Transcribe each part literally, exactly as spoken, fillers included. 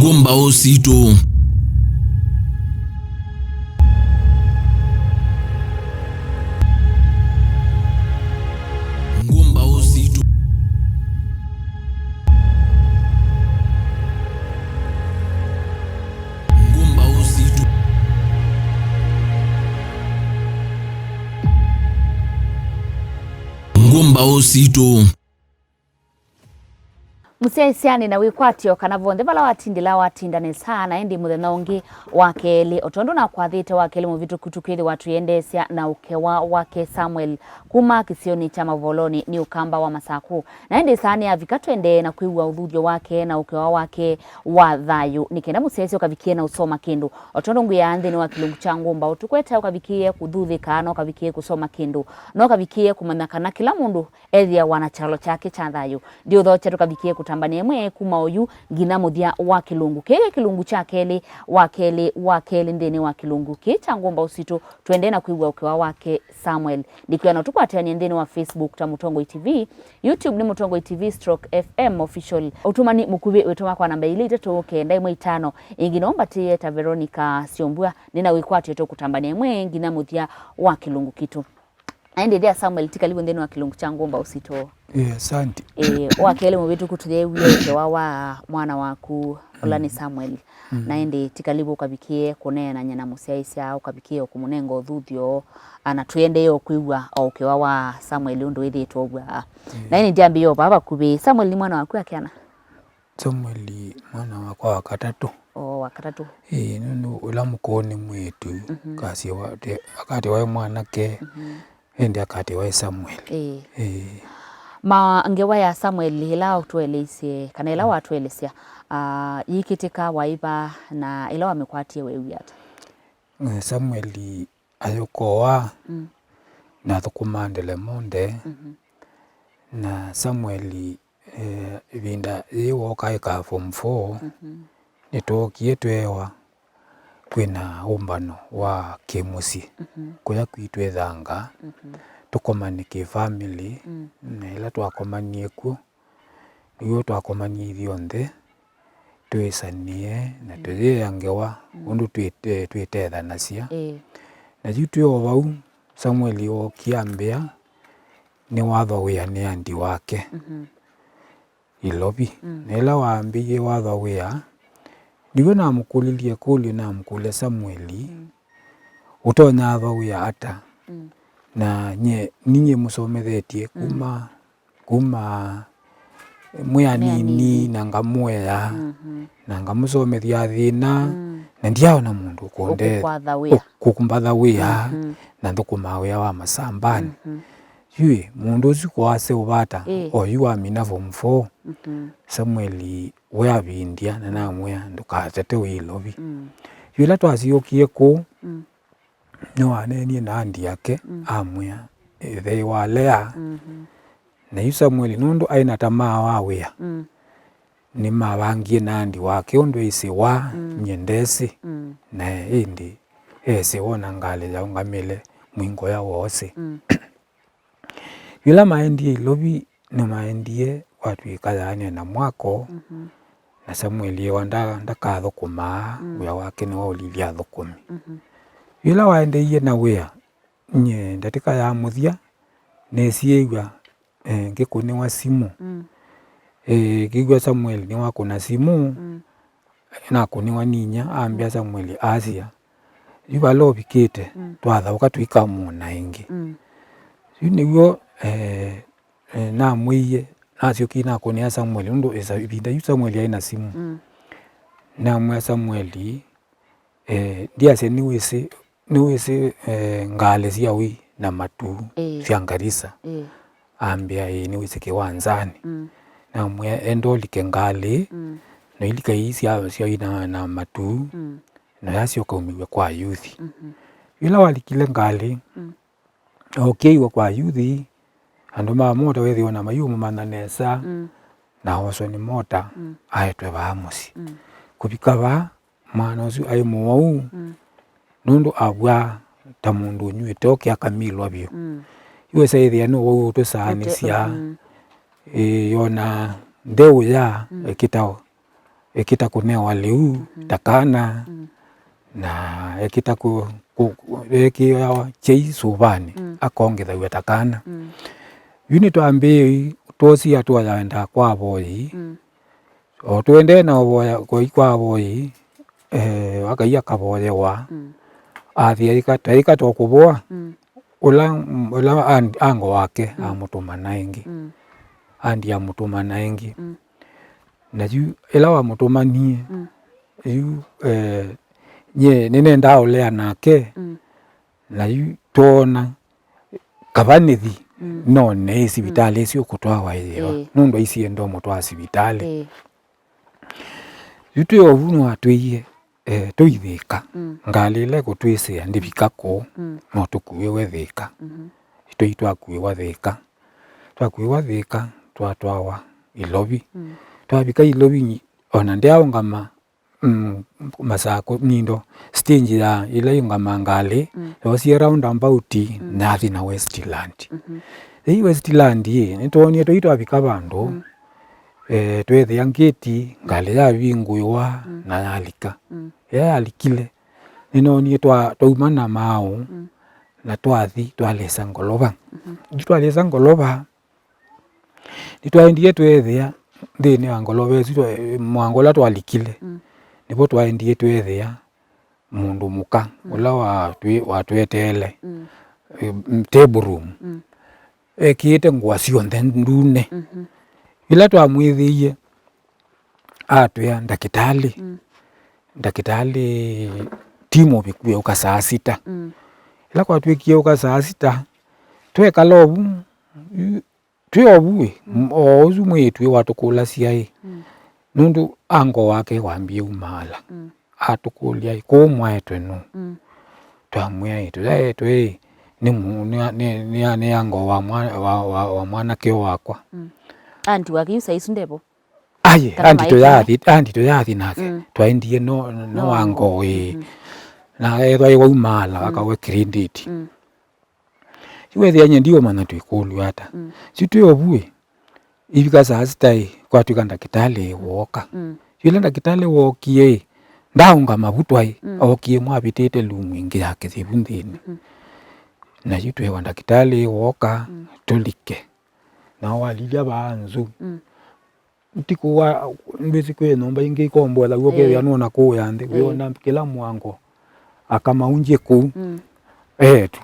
Ngũmbaũ sitũ. Ngũmbaũ sitũ. Ngũmbaũ sitũ. Ngũmbaũ sitũ. Mũsyaĩĩsya nĩ na wĩkwatyo kana vonthe vala watindĩla watinda nesa, na ĩndĩ mũthenya ũngĩ wa kelĩ, o tondũ nakwathĩte wa kelĩ mũvĩtũku, tũkwĩthĩwa tũiendeesya na ũkewa wake Samuel kuma kĩsionĩ kya Mavolonĩ nĩ Ũkamba wa Masakũ. Na ĩndĩ saa nĩyavika twendee na kwĩw'a ũthuthyo wake na ũkewa wake wa thayũ, nĩ kenda mũsyaĩĩsya ũkavikie na ũsoma kĩndũ. O tondũ ngwĩaa nthĩnĩ wa kĩlungu kya ngũmbaũ tũkwete ũkavikie kũthuthĩka, na ũkavikie kũsoma kĩndũ, na ũkavikie kũmanya kana kĩla mũndũ ethĩawa na kyalo kyake kya thayũ. Ndiũthokya tũkavikie kũtambania ĩmwe kuma oyu nginya mũthya wa kĩlungu kĩĩ, kĩlungu kya kelĩ, wa kelĩ, wa kelĩ nthĩnĩ wa kĩlungu kĩĩ kya ngũmbaũ sitũ, twendee na kwĩw'a ũkewa wake Samuel. Ndikwĩa no tũkwatĩanĩe nthĩnĩ wa Facebook ta Mũtongoi T V, YouTube nĩ Mũtongoi T V stroke F M Official. Ũtũmani mũkuvĩ wĩtũma kwa namba ilĩ itatũ kenda ĩmwe itano. Ĩngĩ no mbatĩĩe ta Veronica Syombua, nĩ na wĩkwatyo tũkũtambania ĩmwe nginya mũthya wa kĩlungu kitũ. Na ĩndĩ thĩa Samuel, tikalivu nthĩnĩ wa kĩlungu kya ngũmbaũ sitũ. Ĩĩ, asante. Ĩĩ, wa kelĩ mũvĩtũku tũyeew'ie ũkewa wa mwana waku ũla nĩ Samuel. Mm. Na ĩndĩ tikalivu ũkavikie kũneenany'a na mũsyaĩĩsya, ũkavikie o kũmũnenga ũthuthyo, a, na tũendee o kwĩw'a o ũkewa wa Samuel ũndũ wĩthĩĩtwe ũw'aa. Mm. Na ĩndĩ ndyambĩĩe o vaa vakuvĩ. Samuel nĩ mwana waku wa keana? Samuel mwana wakwa wa katatũ. O, wa katatũ. Ĩĩ, nũndũ ũla mũkũũ nĩ mwĩĩtu, mhm, kasye wa-, te-, akatĩ waĩ mwanake, mhm, ĩndĩ akatĩ waĩ Samuel. Ĩĩ. Ĩĩ. Ma ngewa ya Samuel ĩla ũtũeleisye, kana ĩla, mm, watũelesya, ah, yĩkĩtĩka waĩ va, na ĩla wamĩkwatie weew'ie ata? Eh, Samuel ayũkoa, mm, nathũkũmaa Ndelemonde, mhm, na Samuel, eh, ĩvinda yĩĩ wooka ĩka form four, mhm, nĩtwookie tweewa kwĩna ũmbano wa kĩmũsyĩ, mhm, kũya kwitũ Ĩthanga, mhm, tũkomane kĩ-family, mm, na ĩla twakomanie kw'o, nĩw'o twakomanie ithyonthe, twĩsanĩe na, mm, tũyĩa ngewa, mm, ũndũ twĩte-, twĩtethanasya. Ĩĩ. Na yu twĩ o vau, Samuel ookie ambĩa nĩwathwa wĩa nĩ andi wake, mhm, Ilovi. Mm. Na ĩla waambĩie wathwa wĩa, nĩw'o namũkũlilye ĩkũlyo, namũkũlya, Samueli, mm, ũtonya athwa wĩa ata? Mm. Na nye, ninyie mũsomethetye, mm, kuma kuma mwĩ anini, mwĩ anini, na ngamũea, mhm, na ngamũsomethya thĩna, mm, na ndyaona mũndũ ũkũnde-, ũkũkwatha wĩa, ũ-, kũkũmbatha wĩa, mhm, na nthũkũmaa wĩa wa masambanĩ. Mhm. Yu ĩ, mũndũ ũsu kwase ũvata, ĩ, oyu wamina form four, mhm, Samuel we avindya, na namwĩa, ndũkatate wĩ Ilovi. Mm. Yu ĩla twasyokie kũu, mm, nĩwaneenie na andi yake, mm, amwĩa, ĩthe wa Lea. Mhm. Na yu Samueli, nũndũ aĩ na tamaa wa wĩa, mm, nĩmavangie na andi wake ũndũ ĩsĩwa, mm, nyie ndesĩ. Mm. Nae ĩndĩ esĩwa na ngalĩ yaũngamĩle mwingo ya wosĩ. Mm. Yĩla maendie Ilovi, nĩmaendie kwatw'ĩka yaanĩe na mwako, mhm, na Samueli ewa nda-, ndakathũkũmaa, mm, wĩa wake nĩwaũlilye athũkũmi. Mhm. Yĩla waendeeie na wĩa, nyie ndatĩka ya mũthya, nesiĩĩw'a, eh, ngĩkũnĩwa simũ. Mm. Eh, ngĩw'a Samueli nĩwakũna simũ, mm, nakũnĩwa nĩ inyia, ambĩa, mm, Samueli, asya, yu vala ũvikĩte, mm, twathaũka tũikamwona ĩngĩ. Mm. Yu nĩw'o, eh, eh, namwĩie, nasyokie nakũnĩa Samueli, nũndũ ĩsa-, ĩvinda yu Samueli aĩ na simũ. Mm. Namwĩa Samueli, eh, ndyasya nĩwĩsĩ, nĩwĩsĩ, eh, ngalĩ sya ũi na matu, ĩĩ, sya Ngarisa? Ĩĩ. Ambĩa, ĩĩ, nĩwĩsĩ kĩwanzanĩ. Mm. Namwĩa, enda ũlike ngalĩ, mm, na ilika ii sya, sya ũi na, na matu, mm, na yasyoka umĩw'e kwa yuthi. Mhm. Yĩla walikile ngalĩ, mm, okĩiwe kwa yuthi, andũ ma mota wĩthĩwa na mayumũmanya nesa, mm, na oswa nĩ mota, mm, aetwe vaa mũsyĩ. Mm. Kũvika vaa, mwana ũsu aĩ mũwau, mm, nũndũ avwaa ta mũndũ ũnyw'ĩte ũkĩ akamilwa vyũ. Mm. Yu esa ĩthĩa nĩ ũwau ũtũsaanĩsya, ũte-, mm, ĩĩ, yona ndeũ ya, mm, ĩkĩtawa. ekĩta kũnewa lĩu ta kana, na ekĩta kũ- kũ- ekĩawa kyei sũvanĩ, akongethaw'a ta kana. Yu nĩtwambĩĩe twosie atũa yaendaa kwa avoyei. O tũendee na ũvoya kwai kwa avoyei, eh, akai akavoyewa, athi aika taika tokũvoa, ũla ũla and- ango wake amũtũmana ĩngĩ, andi amũtũmana ĩngĩ. Na yu ĩla wamũtũmanie, yu, eh, nyie nĩnendaa ũlea nake, na yu twoona kavanĩthi none sivitalĩ ĩsu ũkũtwawa ĩyĩva, nũndũ aisienda ũmũtwaa sivitalĩ. Yu twĩ ovu nĩwatwĩie, eh, tũithĩka. Ngalĩ ĩla ĩkũtwĩsĩa ndĩvika kũu, no tũkuĩwe Thĩka. Tũi twakuĩwa Thĩka. Twakuĩwa Thĩka, twatwawa Ilovi. Twavika Ilovi, ona ndyaũngama, mm, Masakũ nindo stage ya ĩla yũngama ngalĩ, yoosie roundabout, nathi na Westland. Ĩĩ Westland ĩ, nĩtwoonie tũi twavika vandũ, eh, tweethĩa ngĩti, ngalĩ yavingũĩwa na yalika. Ĩla yalikile, nĩnoonie twa- twauma na maaũ na twathi twalĩsa ngolova. Yu twalĩsa ngolova, nĩtwaendie tweethĩa nthĩnĩ wa ngolova ĩsu, twa- mũango ũla twalikile, nĩvo twaendie tweethĩa mũndũ mũka ũla watwĩ- watweteele, eh, m- table room, ekĩĩte ngũa syonthe ndune. Ĩla twamwĩthĩie, atwĩa, "Ndakĩtalĩ, ndakĩtalĩ ti mũviku, eũka saa sita." Ĩla kwatw'ĩkie ũka saa sita, twekala ovu, twĩ ovu ĩ, m- o ũsu mwĩĩtu ĩ watũkũlasya ĩ, nũndũ ango wake wambie umaala. Atũkũlya ĩ, "Kũũ mwaetwe nũũ?" Twamwĩa ĩ, "Tũyaetwe ĩ, nĩ mu- nĩ a- nĩ- nĩ a- nĩ ango wa mwa- wa- wa- wa mwanake ũũ wakwa." Andi wake yu saa isu ndevo? Aye, andi tũyathi, andi tũyathi nake. Twaendie no- no ango ĩ. Na ethwa ĩ waumaala, akawe credit. Yu wethĩa nyie ndiũmanya twĩkũlw'a ata. Yu twĩ ovu ĩ, ivika saa sita ĩ, kwatw'ĩka ndakĩtalĩ wooka. Yu ĩla ndakĩtalĩ wookie ĩ, ndaaũngama vu twaĩ, ookie mwavĩtĩte lumu ĩngĩ ya kĩthĩvu nthĩnĩ. Na yu tweewa ndakĩtalĩ wooka, tũlike. Nao walilya vaa nzũ. Ũtukũ wa, ndwĩsĩ kwĩ nyũmba ingĩ ikomboethaw'a, ũkethĩa nũna kũũya nthĩ, wĩona kĩla mũango akamaungyĩ kũu. Eetu.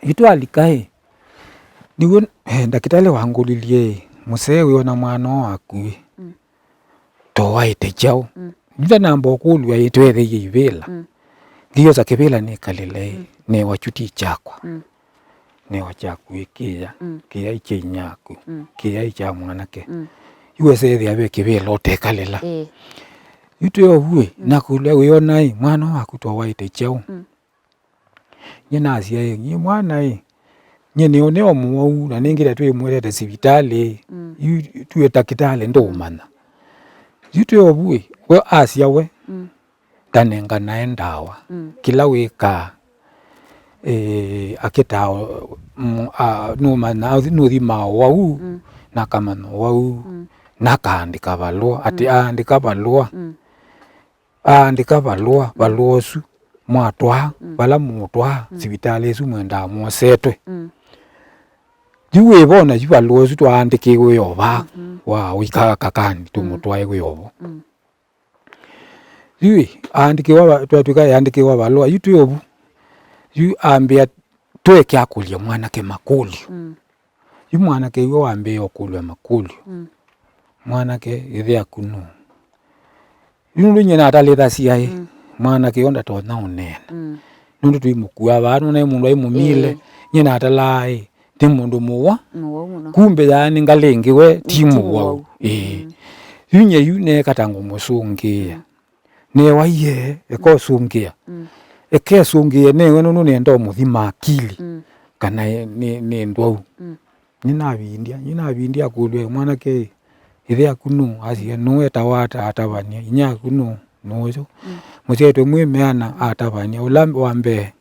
Yu twalika ĩ, nĩw'o, eh, ndakĩtalĩ wangũlilye ĩ, "Mũsee, wĩona mwana ũũ waku ĩ, towaĩte kyaũ?" Yu ndanamba ũkũlw'a ĩ, twetheie ivĩla. Ngĩyosa kĩvĩla nĩkalĩle ĩ, newa kyu ti kyakwa. Newa kyaku ĩ kĩya, kĩya ĩ kya inyaku, kĩya ĩ kya mwanake. Yu wesa ethĩa ve kĩvĩla ũtekalĩla. Ĩĩ. Yu twĩ ovu ĩ, nakũlya, "Wĩona ĩ, mwana waku twawaĩte kyaũ?" Nyie nasya ĩ, "Nyie mwana ĩ, nyie nĩone o mũwau, na nĩngĩte twĩmwetete sivitalĩ ĩ, yu tuĩ takĩtalĩ ndũũmanya." Yu twĩ ovu ĩ, we asya we, ndanenganae ndawa. Kĩla wĩkaa, eh, akĩtaa, mm, a- nũma- na- nũthimaa ũwau, na akamanya ũwau, na akaandĩka valũa, atĩ aandĩka valũa, aandĩka valũa, valũa ũsu mwatwaa, vala mũũtwaa, sivitalĩ ĩsu mwendaa mwosetwe. Yu wĩvona yu valũa ũsu twaandĩkĩwe o vaa, wa ũikaga kakani tũmũtwae wĩ ovo. Yu ĩ, aandĩkĩwa va- twatw'ĩka yandĩkĩwa valũa, yu twĩ ovu. Yu ambĩa tũeke akũlya mwanake makũlyo. Yu mwanake yu wambĩĩa ũkũlw'a makũlyo. Mwanake, ĩthe aku nũũ? Yu nũndũ nyie natalĩthasya ĩ, mwanake yo ndatonya ũneena. Nũndũ tũimũkua vaa, nũnaĩ mũndũ aimũmile. Ĩĩ. Nyie natalaa ĩ, nĩ mũndũ mũwa. Mũwau mũno. Kumbe yaani ngalĩ ĩngĩ we ti mũwau. Ĩĩ. Yu nyie yu neeka ta ngũmũsũngĩĩa. Newa iye, eka ũsũngĩa. Eka esũngĩe newe nũndũ nĩenda ũmũthima akili. Kana nĩ, nĩ ndwau. Nĩnavindya, nĩnavindya akũlw'a, "Mwanake ĩ, ĩthe aku nũũ?" Asie, "Nũũ etawa ata?" Atavany'a. "Inyia aku nũũ?" "Nũũ ũyũ." Mũsyaĩtwe mwĩ meana? Atavany'a. Ũla wa mbee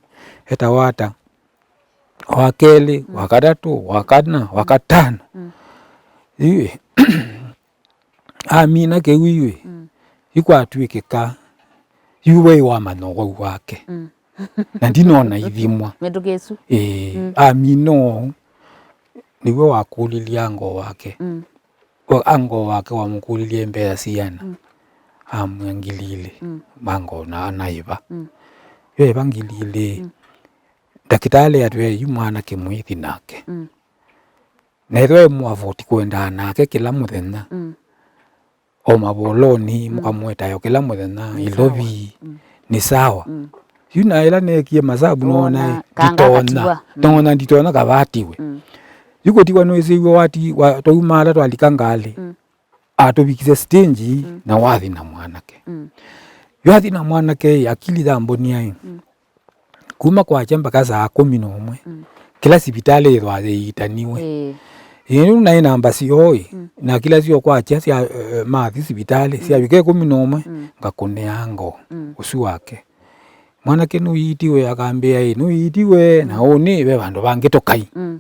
etawa ata? Wa kelĩ, wa katatũ, wa kana, wa katano. Yu ĩ, amina kĩu yu ĩ, Nĩkwatw'ĩkĩka, yu we wamanya ũwau wake. Mm. Na ndinona ithimwa. Mĩtũkĩ ĩsu. Ĩĩ, mm, amina ũu, nĩw'o wakũlilye ango wake. Mm. Wa-, ango wake wamũkũlilye mbesa siana. Mm. Amwĩa ngili ilĩ. Mm. Ango na anaĩva. Mm. Yo ĩva ngili ilĩ. Mm. Ndakĩtalĩ atwĩa yu mwanake mwĩthi nake. Mm. Na ethĩwa ĩmũavoti kwendaa nake kĩla mũthenya. Mm. O mavolonĩ, mm, mũkamwetayo kĩla mũthenya, nĩ Ilovi, sawa. Mm. Nĩ sawa. Mm. Yu na ĩla neekie masavu, nona nditonya. Mm. Nona nditonya kavatiwe. Mm. Yu kũtiwa nĩwĩsĩiwe wati, wa, twauma ala twalika ngalĩ. Mm. Atũvikisye stage, mm, na wathi na mwanake. Mm. Yu athi na mwanake, akili yambonia ĩ. Mm. Kuma kwakya mpaka saa kũmi na ũmwe. Mm. Kĩla sivitalĩ yĩthwa yĩitaniwe. Ĩĩ. Ĩĩ, rĩu naĩ namba syoo ĩ, mm, na kĩla syo kwakya sya, eh, mathi sivitalĩ, mm, syavika ĩkũmi na ũmwe, mm, ngakũnĩa ngo, mm, ũsu wake. Mwanake nũiitiwe, akambĩa ĩ, nũiitiwe, na, mm, ũnĩ ve vandũ vangĩ tũkai. Mm.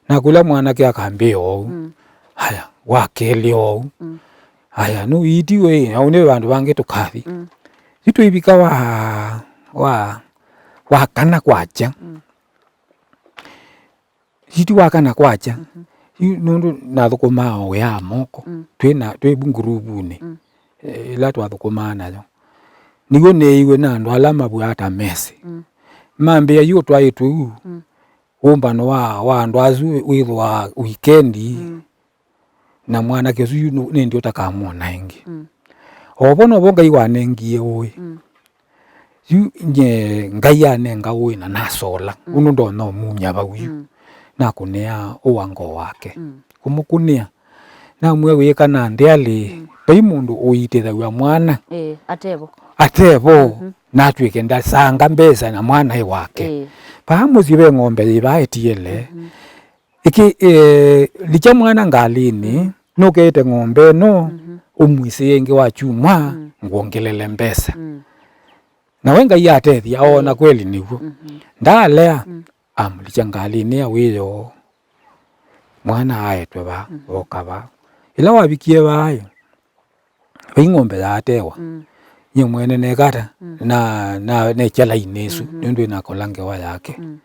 Nakũlya mwanake akambĩa oou. Mm. Aya, wa kelĩ oou. Mm. Aya, nũiitiwe ĩ, na ũnĩ ve vandũ vangĩ tũkathi. Mm. Yu tũivika wa, wa, wa kana kwakya. Mm. Yu ti wa kana kwakya. Mhm. Yu nũndũ nathũkũmaa o wĩa wa moko. Mm. Twĩ na, twĩ nguruvunĩ. Mm. Eh, ĩla twathũkũmaa nayo. Nĩw'o neeiwe na andũ ala mavw'aa ta mesĩ. Mm. Mambĩa yu ũtwaĩtwe ũu. Mm. Ũmbano wa, wa andũ asu wĩthĩwa wikendi, mm, na mwanake ũsu yu nũ-, nĩndĩ ũtakamwona ĩngĩ. Mm. O vo novo Ngai wanengie ũĩ. Mm. Yu nye Ngai anenga ũĩ na nasola. Mm. Ũndũ ndonya ũmumya vau yu. Mm. Nakũnĩa ũwango wake. Mm. Kũmũkũnĩa. Namwĩa wĩĩka na nthĩ alĩ, mm, vai mũndũ ũitĩthaw'a mwana. Ĩĩ, atevo. Atevo, mhm, natw'ĩke ndasanga mbesa na mwana ĩ wake. Ĩĩ. Vaa mũsyĩ ve ng'ombe yĩvaa ĩtiele. Mhm. Ĩkĩ, eh, likya mwana ngalĩnĩ, mm, nũkeete ng'ombe ĩno, mhm, ũmwĩsĩe ĩngĩ wa kyumwa, mm, ngwongelele mbesa. Mm. Na we Ngai atethya, oona, ĩĩ, kweli nĩw'o. Mhm. Ndaalea, mm, amũlikya ngalĩnĩ ya wĩoo. Mwana aetwe vaa, mhm, oka vaa. Ĩla wavikie vaa ĩ, vai ng'ombe yaatewa. Mm. Nyie mwene nekata, mm, na, na nekya lainĩ ĩsu, mhm, nũndũ ĩnakola ngewa yake. Mm.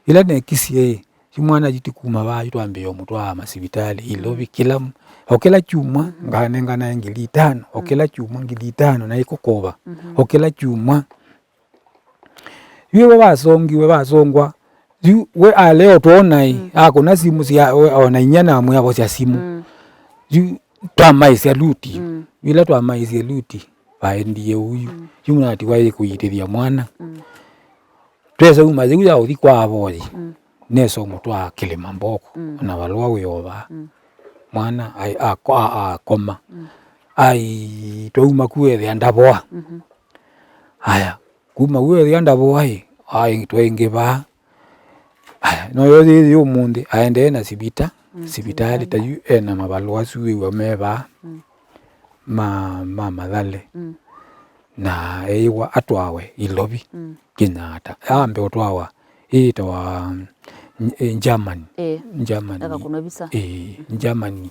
Ĩla nekisie ĩ, yu mwana yu ti kuma vaa, yu twambĩĩa ũmũtwaa masivitalĩ, Ilovi, mm, kĩla m-, o kĩla kyumwa, mhm, nganenganae ngili itano, o, mm, kĩla kyumwa ngili itano, na ĩkũkũva, mhm, o kĩla kyumwa. Yu we vasongiwe, vasongwa. Yu we alea ũtwona ĩ, mm, akũna simũ sya, we, ona inya namwĩa vosya simũ. Mm. Yu twamaĩsya luti. Mm. Yu ĩla twamaĩsye luti, vaendie ũu yu. Mm. Yu natiwa ĩ kũitĩthya mwana. Mm. Twesa uma yĩu ya ũthi kwa avoyi. Mm. Nesa ũmũtwaa kĩlĩma mboko. Mm. Ona valũa wĩ o vaa. Mm. Mwana ai-, ako-, a-, akoma. Mm. Ai, twauma ku ethĩa ndavoa. Mhm. Aya, kuma wĩthĩa ndavoa ĩ, aĩ, twaingĩvaa. Aya, no yo yĩĩ ũmũnthĩ, aendee na sivita, mm, sivitalĩ ta yu ena mavalũa asu wĩw'a me vaa, mm, ma, ma Mathale. Mm. Na eĩwa atwawe Ilovi, mm, Kenyatta. Ambe ũtwawa, ĩĩtawa, mm, Germany. Ĩĩ. Germany. Akakũnwa visa. Ĩĩ, Germany.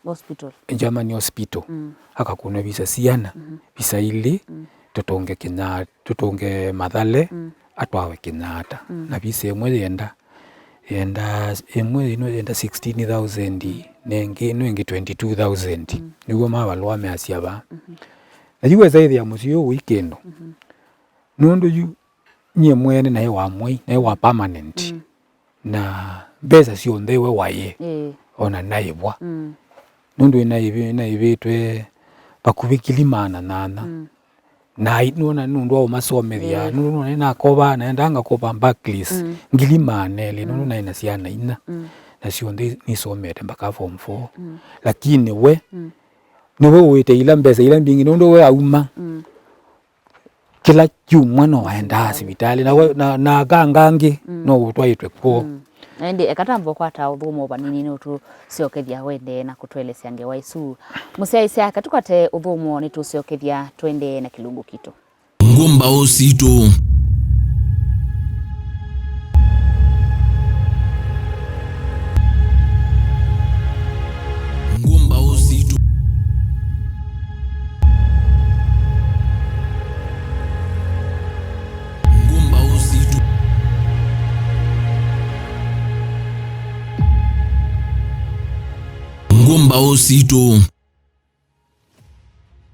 Hospital. Germany Hospital. Mm. Akakũnwa visa siana, mhm, visa ilĩ, mm, tũtũnge Kenya-, tũtũnge Mathale, mm, atwawe Kenyatta. Mm. Na visa ĩmwe yenda, yenda, ĩmwe ĩno yenda sixteen thousand, mm, na ĩngĩ, ĩno ĩngĩ twenty-two thousand. Mm. Nĩw'o mavalũa measya vaa. Mhm. Na yu wesa ĩthĩa mũsyĩ ũyũ wĩ kĩndũ. Mhm. Nũndũ yu nyie mwene naĩ wa mwei, naĩ wa permanent. Mm. Na mbesa syonthe we waĩ, ĩĩ, ona naĩvwa. Mm. Nũndũ naĩvĩ-, naĩvĩtwe vakuvĩ ngili maana nyanya. Mm. Na ai-, nũona nũndũ wa ũmasomethya, ĩĩ, nũndũ nũona nĩnakovaa, naendaa ngakova Barclays, mm, ngili maana elĩ, nũndũ, mm, naĩ na syana inya. Mm. Na syonthe nisomete mpaka form four. Mm. Lakini we, mm, nĩwe ũĩte ila mbesa ila mbingĩ, nũndũ we auma. Mm. Kĩla kyumwa no aendaa sivitalĩ, na we, na, na akanga angĩ, mm, no ũtwaĩtwe kwoo. Mm. Na ĩndĩ eka tamba ũkwata ũthũmũo vanini nĩ ũtũsyokethya ũendee na kũtũelesya ngewa ĩsu. Mũsyaĩĩsya, eka tũkwate ũthũmũo nĩtũsyokethya tũendee na kĩlungu kitũ. Ngũmbaũ sitũ. Ngũmbaũ sitũ. kw'o mbaũ sitũ.